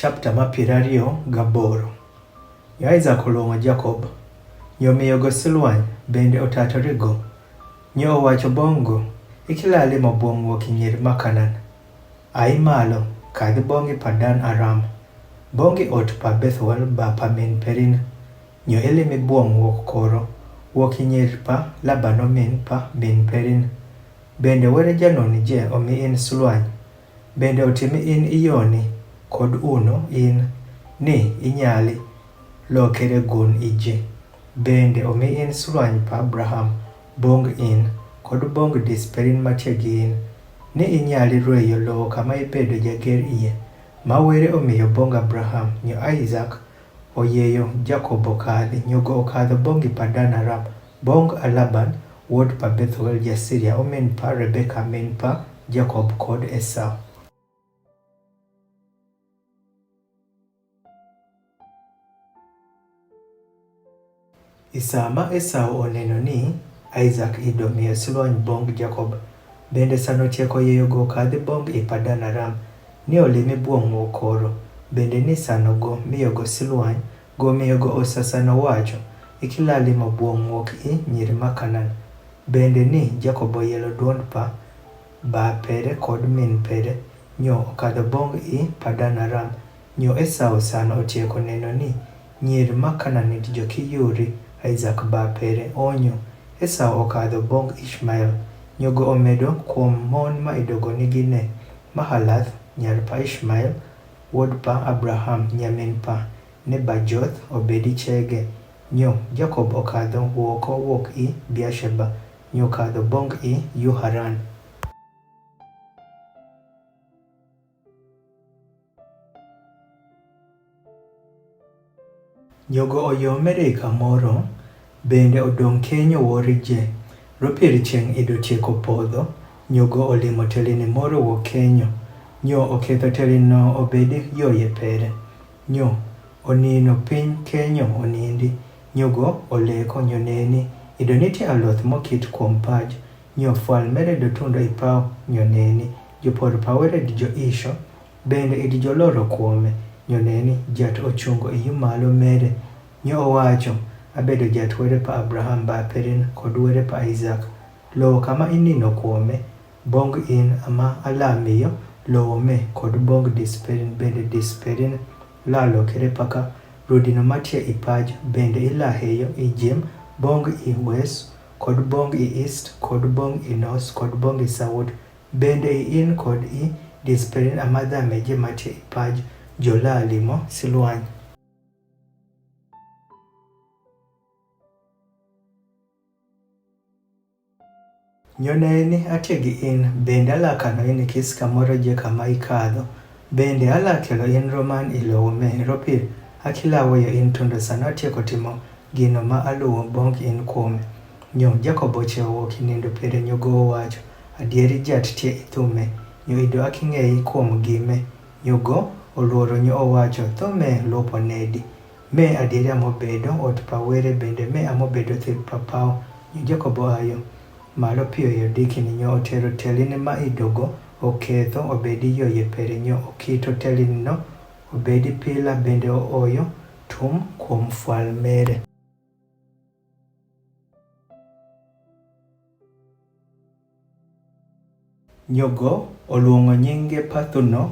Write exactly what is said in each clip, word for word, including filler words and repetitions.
Chapter ma piero ariyo gaboro. Nyo Isaac oluongo Jacob, nyo omiyogo silwany, bende otatore go. Nyo owacho bong' go, ikila limo bwong' wuok i nyir ma Kanaan. Ai malo, kadhi bong' i Padan Aram, bong' i ot pa Bethuel baba min perin. Nyo ilimi bwong' wuok koro, wuok i nyir pa Laban omin pa min perin. Bende were janoni je omi in silwany. Bende otimi in iyoni kod uno in ni inyali lokere gun ije. Bende omi in silwany pa Abraham, bong' in, kod bong' dis perin matie gi in, ni inyali rweyo lowo kama ibedo jager iye. Ma were omiyo bong' Abraham nyo Isaac oyieyo Jacob okadhi, nyogo okadho bong' i Padan Aram, bong' a Laban wuod pa Bethuel ja-Siria, omin pa Rebeka min pa Jacob kod Esau. I sa ma Esau oneno ni Isaac ido miyo silwany bong' Jacob, bende sano tieko yieyogo kadhi bong' i Padan Aram, ni olimi bwong' wuok koro, bende ni sano go miyogo silwany, go miyogo osasano wacho, ikila limo bwong' wuok i nyir ma Kanaan. Bende ni Jacob oyielo duond pa baa pere kod min pere, nyo okadho bong' i Padan Aram. Nyo Esau sano otieko neno ni nyir ma Kanaan idjo kiyuri Isaac baa pere, onyo Esau okadho bong' Ishmael, nyogo omedo kuom mon ma idogo nigi ne, Mahalath nyar pa Ishmael wuod pa Abraham nyamin pa Nebajoth obedi chege. Nyo Jacob okadho wuoko wuok i Beersheba, nyo okadho bong' i yo Haran. Nyogo oyomere kamoro, bende odong' kenyo wori je. Ropir chieng' ido tieko podho, nyogo olimo telini moro wuok kenyo, nyo oketho telino obedi yoye pere. Nyo onino piny kenyo onindi, nyogo oleko, nyo neni, ido nitie aloth mokit kuom paj, nyo fwal mere dotundo i paw, nyo neni, jopor paw were dijo isho, bende idjo loro kuome, nyo neni, jat ochungo i yo malo mere, nyo owacho, abedo jat were pa Abraham baa perin kod were pa Isaac. Lowo kama inino kuome, bong' in ama ala miyo lowo me kod bong' dis perin, bende dis perin la lokere paka rudino matie i paj, bende ila heyo i jim, bong' i wes kod bong' i ist kod bong' i nos kod bong' i saut, bende i in kod i dis perin ama dhame je matie i paj jo la limo silwany. Nyo neni atie gi in, bende ala kano in ikis kamoro je kama ikadho, bende ala kelo in roman i lowo me. Ropir, akila weyo in tundo sano atieko timo gino ma aluwo bong' in kuome. Nyo Jacob ochiewo wuok i nindo pere, nyogo owacho, adieri jat tie i thume, nyo ido aking'eyi kuom gime. Nyogo oluoro, nyo owacho, thume lupo nedi? Me adieri amobedo ot pa were, bende me amobedo thep pa paw. Nyo Jacob oayo malo piyo yo dikini, nyo otero telini ma idogo oketho obedi yoye pere, nyo okito telinino obedi pila, bende ooyo tum kuom fwal mere. Nyogo oluongo nyinge pa thuno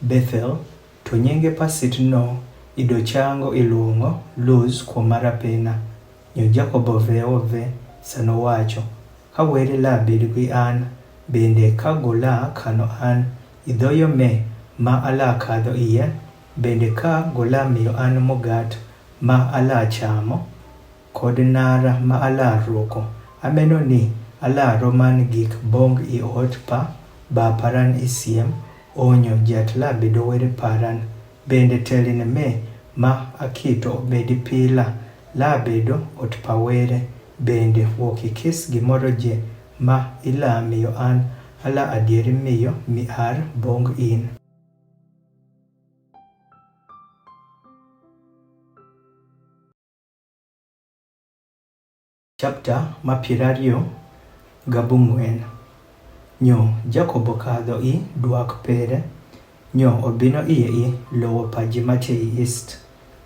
Bethel, to nyinge pa sitno ido chango iluongo Luz kuom mar apena. Nyo Jacob ovewo ve sano wacho, ka were la bed gi an, bende ka gula kano an i dhoyo me ma ala kadho iye, bende ka gula miyo an mugat ma ala chamo, kod nara ma ala ruko. Ameno ni ala roman gik bong' i ot pa ba paran i siem, onyo jat la bedo were paran. Bende telini me ma akito obedi pila la bedo ot pa were, bende wuok ikis gimoro je ma ila miyo an, ala adieri miyo mi ar bong' in. Chapter ma piero ariyo gabung'wen. Nyo Jacob okadho i dwak pere, Nyo obino iye i lowo pa ji ma tie i ist.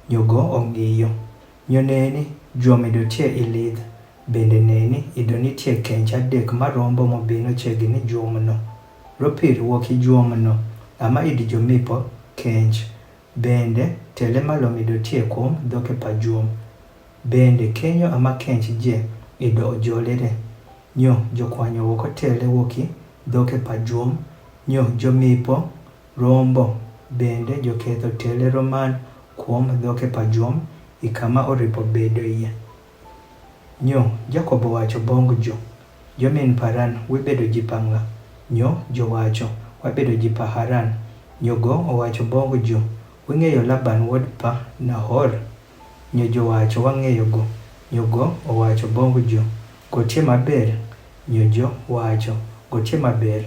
Nyo go ong'iyo. Nyo neni, jwom ido tie i lidh. Bende neni, ido ni tie kench adek ma rombo mobino chiegni jwom no. Ropir wuok i jwom no, ama idi jo mipo kench. Bende tele malo mido tie kuom dhoke pa jwom. Bende kenyo ama kench je ido ojolere. Nyo jokwanyo wuok tele wuok i dhoke pa jwom. Nyo jo mipo rombo, bende joketho tele roman kuom dhoke pa jwom, i kama oripo bedo iye. Nyo Jakobo wacho bong jo, jomin paran, wibedo ji pa ng'a? Nyo jowacho, wabedo ji pa Haran. Nyo go owacho bong jo, wing'eyo Laban wuod pa Nahor? Nyo jowacho, wang'eyo go. Nyo go owacho bong jo, gotie maber? Nyo jowacho, gotie maber.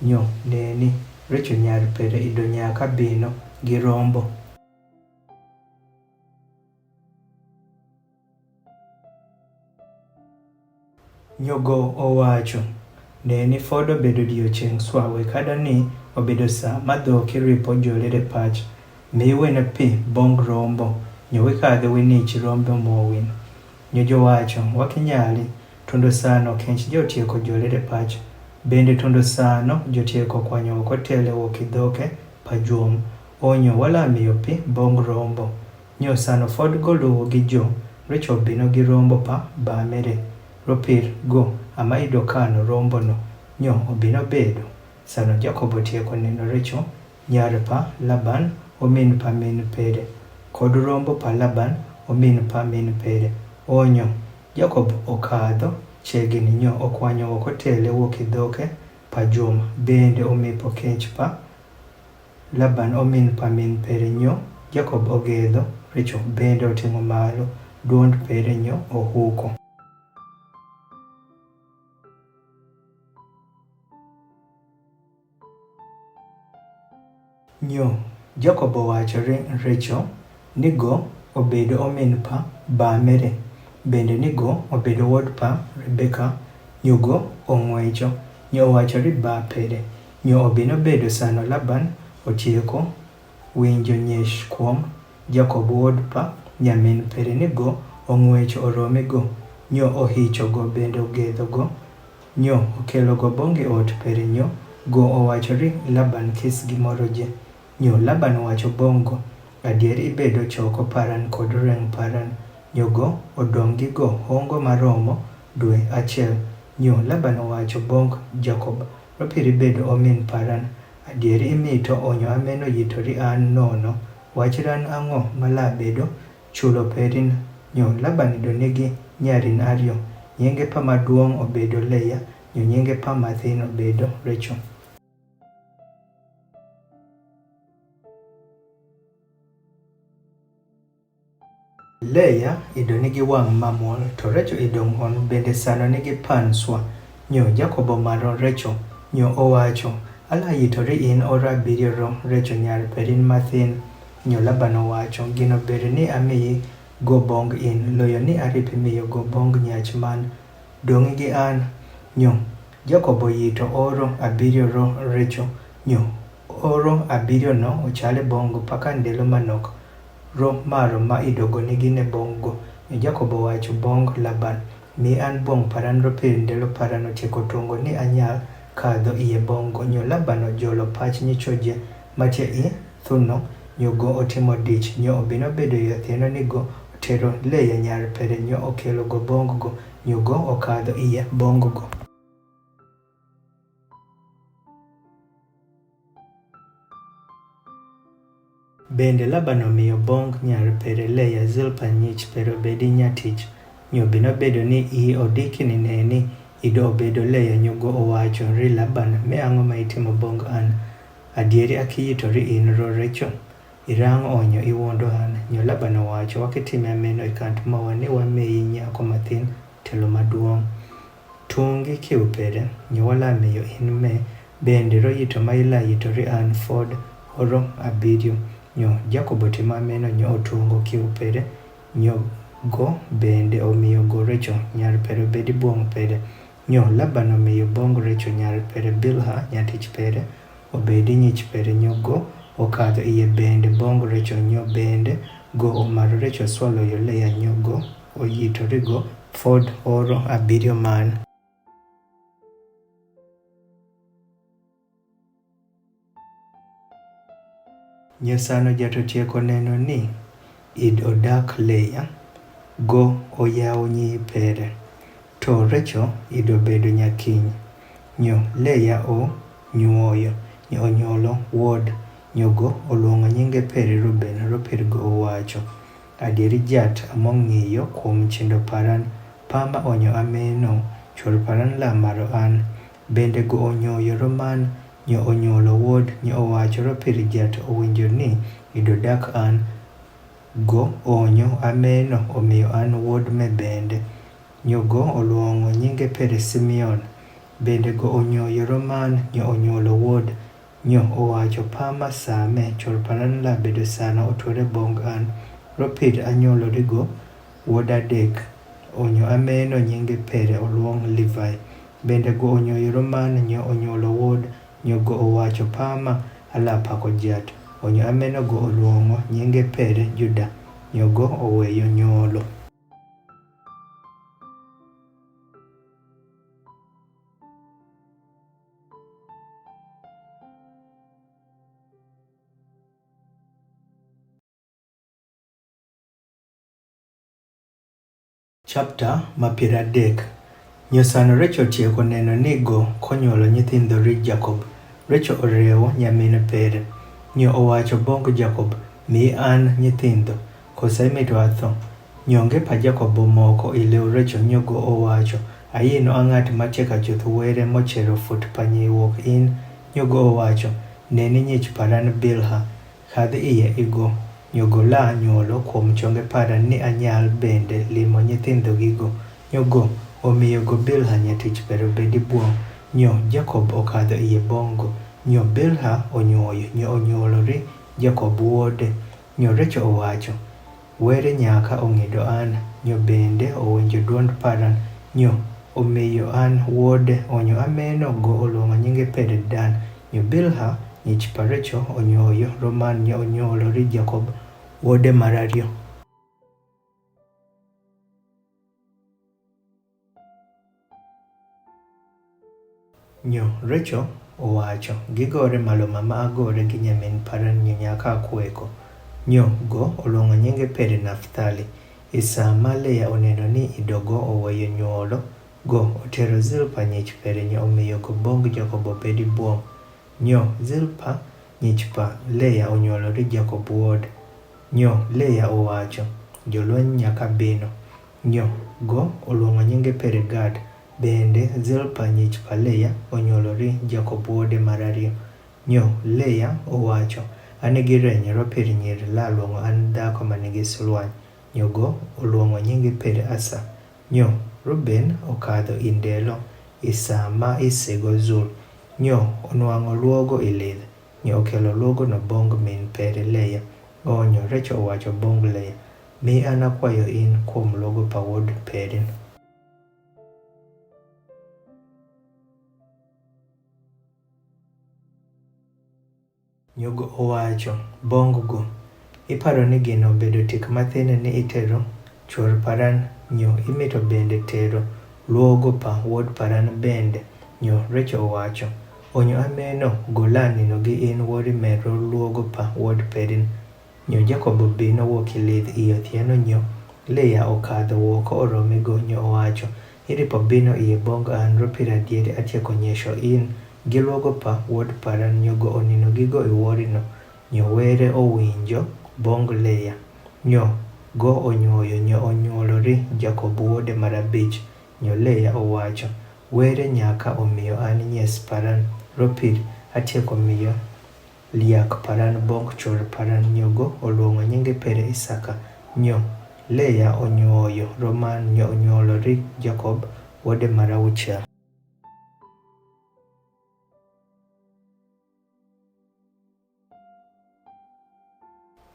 Nyo neni, recho nyar pere ido nyaka bino gi rombo. Nyo go owacho, neni, fod obedo diocheng' swa, we kada ni obedo sa ma dhoki ripo jolere pach. Mi wene pi bong rombo, nyo we kadhe we nich rombo mowin. Nyo jowacho, wakinyali, tundo sano kench jotieko jolere pach. Bende tundo sano jotieko kwanyo wuok tele wuok i dhoke pa jwom. Onyo wala miyo pi bong rombo. Nyo sano fod goluwo gi jo, recho bino gi rombo pa bamere. Ropir go, ama ido kano rombo no. Nyo obino bedo. Sano Jakobo tieko neno recho, nyar pa Laban, omin pa min pere. Kod rombo pa Laban, omin pa min pere. Onyo, Jakobo okadho chiegni nyo okwanyo wuok tele wuok i dhoke pa jwom, bende omipo kench pa Laban omin pa min pere nyo, Jakobo ogedho recho bende oting'o malo duond pere nyo ohuko. Nyo Jakobo wacho ri recho, ni go obedo omin pa bamere, bende ni go obedo wuod pa Rebeka. Nyo go ong'wecho, nyo owacho ri bapere. Nyo obino bedo sano Laban otieko winjo nyesh kuom Jakobo wuod pa nyamin pere ni go ong'wecho oromi go. Nyo ohicho go bende ogedho go. Nyo okelo go bongi ot pere nyo go owacho ri Laban kis gimoro je. Nyo Laban owacho bongo, adier ibedo choko paran kod reng paran. Nyo go odong' gi go hongo maromo dwe achiel. Nyo Laban owacho bong Jakob, ropiri bedo omin paran. Adier imito onyo ameno yitori an nono. Wach ran ang'o ma labedo chulo perin? Nyo Laban ido nigi nyarin ariyo. Nyinge pa maduong' obedo Leya, nyo nyinge pa mathin obedo Recho. Leya ido nigi wang' mamol, to Recho ido ng'on, bende sano nigi pan swa. Nyo Jakobo maro Recho, nyo owacho, ala yitori in oro abiriyo ro Recho nyar perin mathin. Nyo Laban owacho, gino ber ni amiyi go bong in, loyo ni aripi miyo go bong nyach man dong'i gi an. Nyo Jakobo yito oro abiriyo ro Recho, nyo oro abiriyo no ochale bongo paka ndelo manok ro maro ma idogo nigi ne bongo. Nyo Jakobo wacho bong Laban, mi an bong paran ropir ndelo paran otieko tongo ni anyal kadho iye bongo. Nyo Laban ojolo pach nyicho je matie i thuno, nyo go otimo dich, nyo obino bedo yothieno ni go otero Leya nyar pere, nyo okelo go bongo go, nyo go okadho iye bongo go. Bende Laban omiyo bong nyar pere Leya Zilpa nyich pere obedi nyatich. Nyo bino bedo ni i odiki ni neni ido obedo Leya, nyo go owacho ri Laban, me ang'o ma itimo bong an? Adieri akiyitori in ro Recho? Irang onyo iwondo an. Nyo Laban owacho, wakitime ameno ikant mawa ni wamiyi nyako mathin telo maduong'. Tungi kiu pere, nyo wala miyo in me, bende royito ma ila yitori an fod oro abiriyo. Nyo Jakobo timo ameno, nyo otungo kiu pere, nyo go bende omiyo go Recho nyar pere obedi bong pere. Nyo Laban omiyo bong Recho nyar pere Bilha nyatich pere, obedi nyich pere nyogo okadho iye bende bong recho nyo bende go omaro recho swallow yo Leah nyogo oyito rigo ford oro abiriyo man. Nyasaye nojato tieko neno ni id odak Leah go oyawo nyi pere. To recho id obedo nyakiny. Nyo Leah onyuoyo nyo onyuolo wod nyogo oluongo nyinge pere Ruben ropir go owacho, adieri jat among'iyo kuom chindo paran pama onyo ameno chwor paran la maro an. Bende go onyoyo roman nyo onyuolo wod nyo owacho ropir jat owinjo ni idodak an. Go onyo ameno omiyo an wod me bende. Nyo go oluongo nyinge pere Simeon. Bende go onyoyo roman nyo onyuolo wod nyo owacho pama same chwor paran la bedo sano otwere bong an. Ropir anyuolo rigo wod adek. Onyo ameno nyinge pere oluong Levi. Bende go onyoyo roman nyo onyuolo wod nyo go owacho pama ala pako jat. Onyo ameno go oluongo nyinge pere Juda nyo go oweyo nyuolo. Chapter ma piero adek. Nyo sano Recho tieko neno ni go konyuolo nyithindo ri Jakob. Recho orewo nyamin pere nyo owacho bong Jakob mi an nyithindo kosa imito atho. Nyo ngepa Jakob omoko ilew Recho nyo go owacho ayino ang'at matieka chuth were mochero fut panyi wuok in. Nyo go owacho neni nyich paran Bilha. Kadh iye igo nyo go la nyuolo kuom chonge paran ni anyal bende limo nyithindo gigo. Nyo go omiyo go Bilha nyatich pero bedi buong. Nyo Jakob okadho iye bongo. Nyo Bilha onyuoyo nyo onyuolo ri Jakob wuode. Nyo Recho owacho were nyaka ong'ido an. Nyo bende owinjo duond paran nyo omiyo an wuode. Onyo ameno go oluongo nyinge pere Dan. Nyo Bilha nyich pa Recho onyoyo roman nyo onyuolo ri Jakob wuode mar ariyo. Nyo Recho owacho gigore malo mama agore gi nyamin paran nyo nyaka akweko. Nyo go oluongo nyinge pere Naftali. Isa ma Leah oneno ni idogo oweyo nyuolo go otero Zilpa nyich pere nyo omiyo go bong Jakob obedi buong. Nyo Zilpa nyich pa Leah onyuolo ri Jakob wuod. Nyo Leah owacho jolweny nyaka bino. Nyo go oluongo nyinge pere Gad. Bende Zilpa nyich pa Leah onyuolo ri Jakob wuode mar ariyo. Nyo Leah owacho anigi reny ropir nyir la luongo an dhako manigi sulwany. Nyo go oluongo nyinge pere Asa. Nyo Ruben okadho indelo isa ma isego zul. Nyo onwang'o luogo ilidh. Nyo okelo luogo no bong min pere Leah. Onyo Recho owacho bong Leah mi an akwayo in kuom luogo pa wuod perin. Nyo go owacho bong go iparo ni gino obedo tik mathin ni itero chwor paran nyo imito bende tero luogo pa wuod paran bende. Nyo Recho owacho onyo ameno gola nino gi in wori mero luogo pa wuod perin. Nyo Jakobo bino wuok ilidh iyo thieno nyo Leah okadho wuok oromi go nyo owacho iripo bino iye bong an ropir adieri atieko nyesho in gi luogo pa wuod paran nyo go onino gigo iworino. Nyo were owinjo bong Leah. Nyo go onyuoyo nyo onyuolo ri Jakobo wuode mar abich. Nyo Leah owacho were nyaka omiyo an nyes paran ropir atieko miyo liak paran bong chwor paran nyo go oluongo nyinge pere Isaka. Nyo Leah onyuoyo roman nyo onyuolo ri Jakob wuode mar auchiel.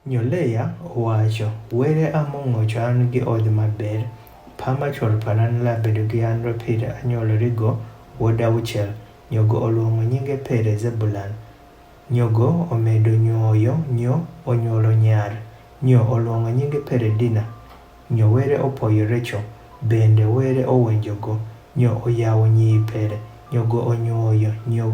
Nyo Leah owacho were amo ng'ocho an gi odhi maber. Pama chwor paran la bedo gi an ropir anyuolo rigo wuod auchiel. Nyo go oluongo nyinge pere Zebulan. Nyogo omedo nyuoyo nyo onyuolo nyar, nyo oluongo nyinge pere Dina. Nyo were opoyo Recho, bende were owenjogo, nyo oyawo nyiyi pere. Nyogo onyuoyo nyo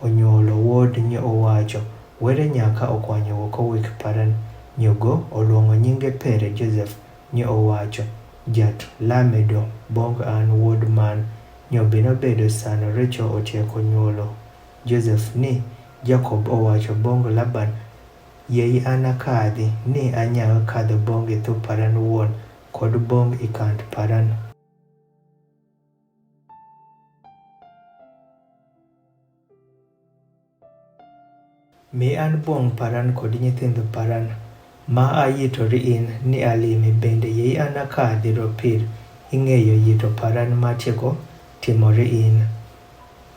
onyuolo wod nyo owacho, were nyaka okwanyo woko wik paran. Nyogo oluongo nyinge pere Joseph, nyo owacho, jat lame do bong an wod man. Nyo bino bedo sano Recho otieko nyuolo Joseph ni Jakob owacho bong Laban, yei an akadhi ni anyal kadho bong i thup paran wuon kod bong i kand paran. Mi an bong paran kod nyithindo paran ma ayitori in ni alimi bende yei an akadhi ropir ing'eyo yito paran ma tieko timori in.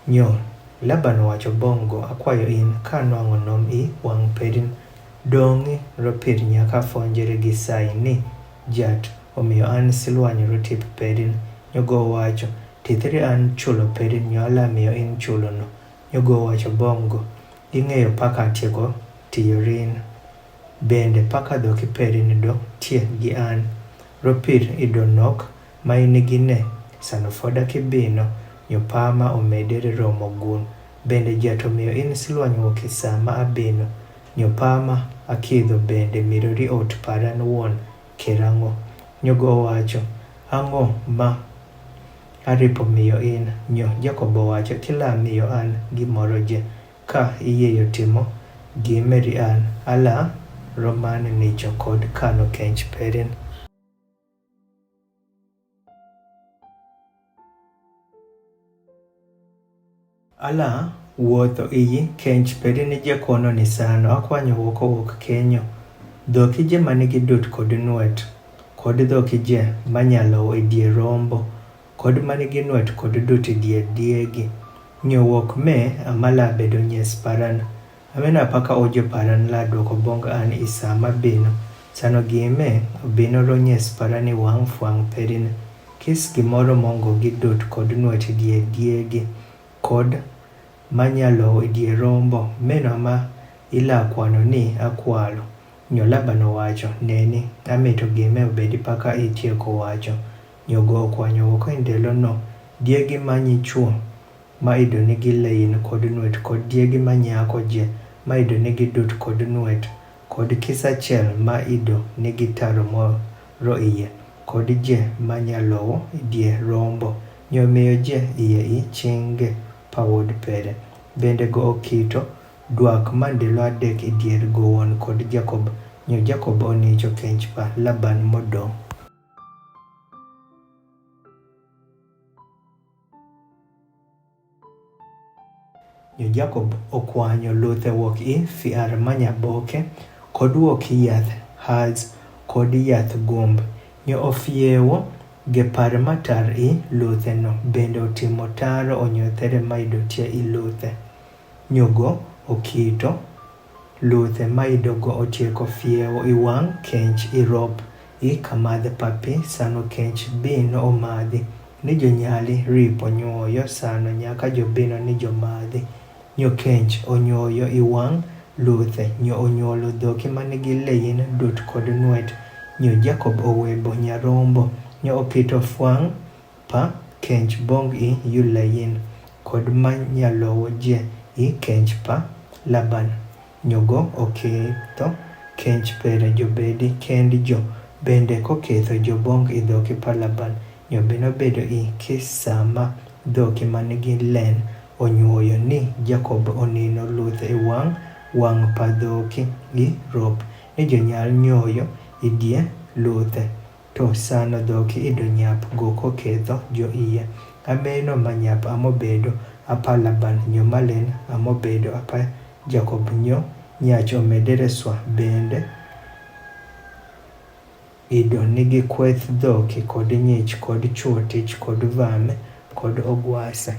Nyo Laban wacho bong go akwayo in ka nwang'o nom i wang' pedin. Dongi ropir nyaka fonjere gi sai ni jat omiyo an silwanyo rotip pedin. Nyogo wacho tithiri an chulo pedin nyo alamiyo in chulo no. Nyogo wacho bong go ing'eyo paka tieko tiyo rin. Bende paka dhoki pedin do tie gi an. Ropir ido nok ma inigi ne sano foda kibino nyo pa ma omedere romo gun. Bende jato miyo in silwany woki sama abino nyo pa ma akidho bende mirori ot paran wuon kerang'o. Nyogo wacho ang'o ma aripo miyo in nyo Jakobo wacho kila miyo an gimoro je. Ka iyeyo timo gimeri an ala romane nicho kod kano kench perin. Ala wuotho iyi kench perin je kono ni sano akwanyo woko wok kenyo. Dhoki je manigi dut kod nwet kod dhoki je manyalo e die rombo kod manigi nwet kod dut e die diegi. Nyo wok me amala bedo nyes paran. Amena paka ojo paran la dwoko bong an i sama bino. Sano gi me obino ro nyes paran i wang' fwang' perin. Kis gimoro mongo gi dut kod nwet die diegi kod manyalo e die rombo meno ma ila kwano ni akwalo. Nyo Laban owacho neni amito gi me obedi paka itieko wacho. Nyogo okwanyo woko e ndelo no diegi manyi chuo ma ido nigi lein kod nwet kod diegi ma nyako je ma ido nigi dut kod nwet kod kis achiel ma ido nigi taro moro iye kod je ma nyalowo e die rombo nyo miyo je iye i chinge pa wod pere. Bende go okito dwak ma ndelo adek e dier gowon kod Jakob. Nyo Jakob onicho kench pa Laban modong'. Nyo Jakob okwanyo luthe wok i fiar ma nyaboke kod wok i yath Haz kod yath gumb. Nyo ofiewo gepar matar i luthe no bende otimo taro onyo there maido tie i luthe. Nyogo okito luthe maido go otieko fiewo i wang' kench i rop i kamadhe papi sano kench bino omadhi. Ni jonyali ripo nyuoyo sano nyaka jobino ni jomadhi. Nyo kench onyuoyo i wang' luthe nyo onyuolo dhoki manigi lein dut kod nwet. Nyo Jakob owebo nyarombo nyo okito fwang' pa kench bong' i yu lein kod manyalowo je i kench pa Laban. Nyogo oketho kench pere jobedi kend jo bende koketho jobong' i dhoki pa Laban. Nyo bino bedo i kis sama dhoki manigi len onyuoyo ni Jakob onino luthe i wang' wang' pa dhoki i rop ni jonyal nyuoyo i die luthe. To sano dhoki ido nyap go koketho jo iye. Ameno ma nyap amobedo apa Laban nyo malen amobedo apa Jakob nyo nyach omedere swa bende. Ido nigi kweth dhoki kod nyich kod chuo tich kod vame kod ogwase.